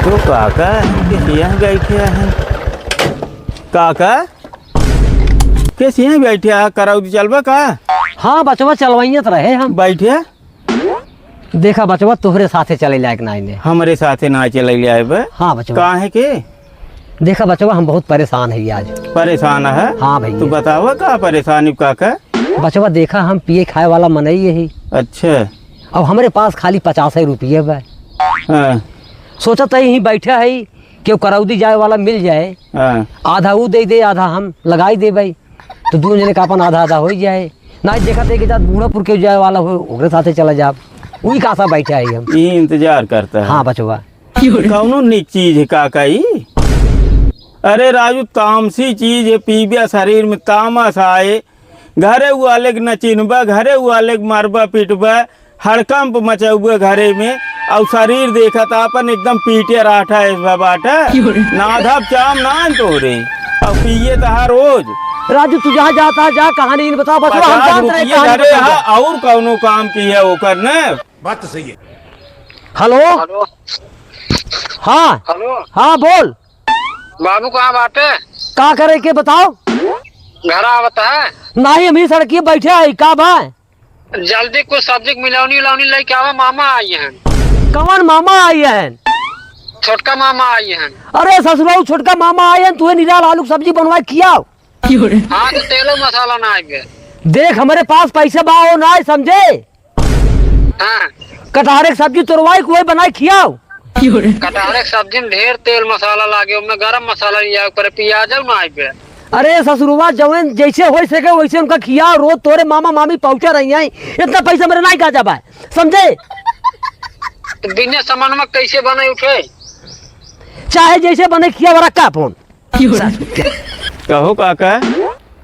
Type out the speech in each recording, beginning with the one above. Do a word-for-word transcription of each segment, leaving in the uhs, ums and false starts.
तो काका, कैसे यहाँ बैठे हैं? काका, कैसे यहाँ बैठे हैं? करौदी चलबा का? हाँ बचवा, चलवाइए तो रहे हम। बैठे? देखा बचवा, तोहरे साथे चले लायक ना आइने। हमरे साथे ना चले लाए बे? हाँ बचवा। काहे के? देखा बचवा, हम बहुत परेशान है आज। परेशान है? हाँ भैया। तू बतावा का परेशानी काका? बचवा देखा, हम पिए खाए वाला मनई यही। अच्छा। अब हमरे पास खाली पचासे रुपये बा। हाँ। सोचत है यहीं बैठा है, केहू करौदी जाए वाला मिल जाए, हाँ। आधा ऊ दे दे, आधा हम लगाई दे भाई, तो दोनों जने का अपन आधा आधा हो जाए। ना देखत है कि जात बूढ़ापुर के जाए वाला हो, ओकरे साथे चला जाब। वही का सा बैठा है हम। यही इंतजार करता है। हाँ बचवा। कौनो निक चीज है काका ई? अरे राजू, तामसी चीज है, पीबिया शरीर में तामस आए, घरे वाले के न चिन्हबा, घरे वाले के मारबा पीटबा, हड़कंप मचौबा घरे में, और शरीर देखत आपन एकदम पीटे राठा ऐसा बाटा। नाधब चाम नान तोरे, और पिए तहा रोज। राजू, तू जहाँ जाता है जा, कहानी इन बता, बचवा, हम पचास जानत रहे रुपये कहानी घरे बता। हा, और कौनो काम की है ओकर न? बात तो सही है। हेलो। हेलो। हाँ। हेलो। हाँ बोल। बाबू कहाँ बाटे? का करे के बताओ? घर आवत है? नाही, हम ही सड़किए बैठे है, का बा? जल्दी कुछ सब्जी के मिलौनी उलौनी लेके आवा, मामा आई हैं। कवन मामा आई हैं? छोटका मामा आई हैं। अरे ससुराऊ, छोटका मामा आई हैं, तुहे निराल आलू के सब्जी बनवाए खियाओ। हाँ, तो तेलो मसाला ना आइबे। देख, हमरे पास पैसे बा हो ना, समझे? हाँ। कटहरे के सब्जी तोरवाई के वही बनाई खियाओ। कटहरे के सब्जी में ढेर तेल मसाला लागे, ओमे गरम मसाला लिया, ऊपर पियाजो ना आइबे। अरे ससुरवा, जवन जैसे हो सके वैसे उनका खियाओ, रोज तोरे मामा मामी पहुँचा रही हैं, इतना पैसा मेरे नाई का जाबा, समझे? तो बिना सामान में कैसे बने उठे? चाहे जैसे बने खिया वाला का फोन। कहो काका,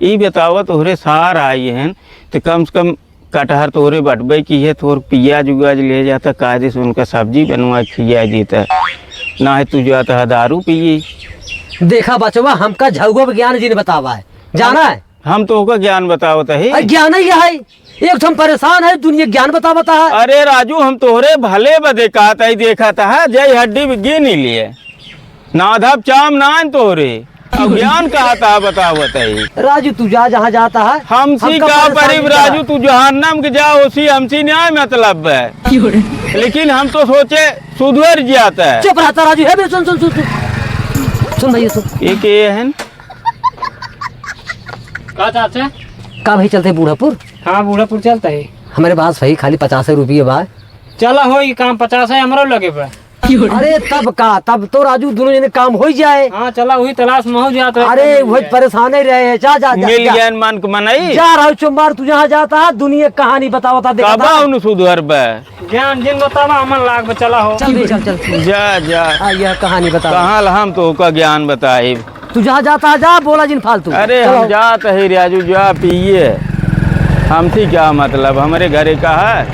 ई बतावा तोहरे सार आई हैं, तो कम से कम कटहर तोहरे बटबे की है, तोर पियाज उयाज ले जाता, कायदे से उनका सब्जी बनवा खिया देता, ना है तू जाता है दारू पिए। देखा बचवा, हमका झउआ ज्ञान जिन बतावा है, जाना है? हम तोहका ज्ञान बतावत है। अरे ज्ञान ही है, एक तो हम परेशान है, दुनिया ज्ञान बतावता है। अरे राजू, हम तोहरे भले बदे कहत है, देखत है, जय हड्डी में गिन ही लिए। नाधब चाम नान तोरे। अब ज्ञान कहत है, बतावत है। राजू, तू जा जहाँ जाता है। हमसी हमका का परेशानी परिब ना। राजू, तू जहन्नम के जा, ओसी हमसी न्याय मतलब है। क्यों रे? लेकिन हम तो सोचे सुधर जाता है। चुप रहता राजू, हे बे, सुन, सुन, सुन, सुन। सुन भैया, सुन। ये के है? का चाचा? का भाई, चलते बूढ़ापुर? हाँ, बूढ़ापुर चलता है। हमरे पास भाई खाली पचासे रुपये बा। चला हो, ये काम पचासे हमरो लगे बा। अरे तब का, तब तो राजू दोनों जने काम हो ही जाए। हाँ, चला, वही तलाश में हो जात रहे, अरे काम मिल वही जाए। परेशान ही रहे, जा, जा, जा, मिल जा। गया मन के मनई। जा राजू चुम्बार, तू जहाँ जाता है, दुनिया कहानी बतावता, देखता कबा है। उन सुधर बे। ज्ञान जिन बतावा, हमन लाग बे, चला हो। चल भाई, चल, चल। जा, जा। आ, यह कहानी बतावा। कहाँ ला हम तोहका ज्ञान बताई? तू जहाँ जाता है, जा, बोला जिन फालतू। अरे, चलो। हम जात है राजू, जा पिए। हमसे क्या मतलब, हमरे घरे का है?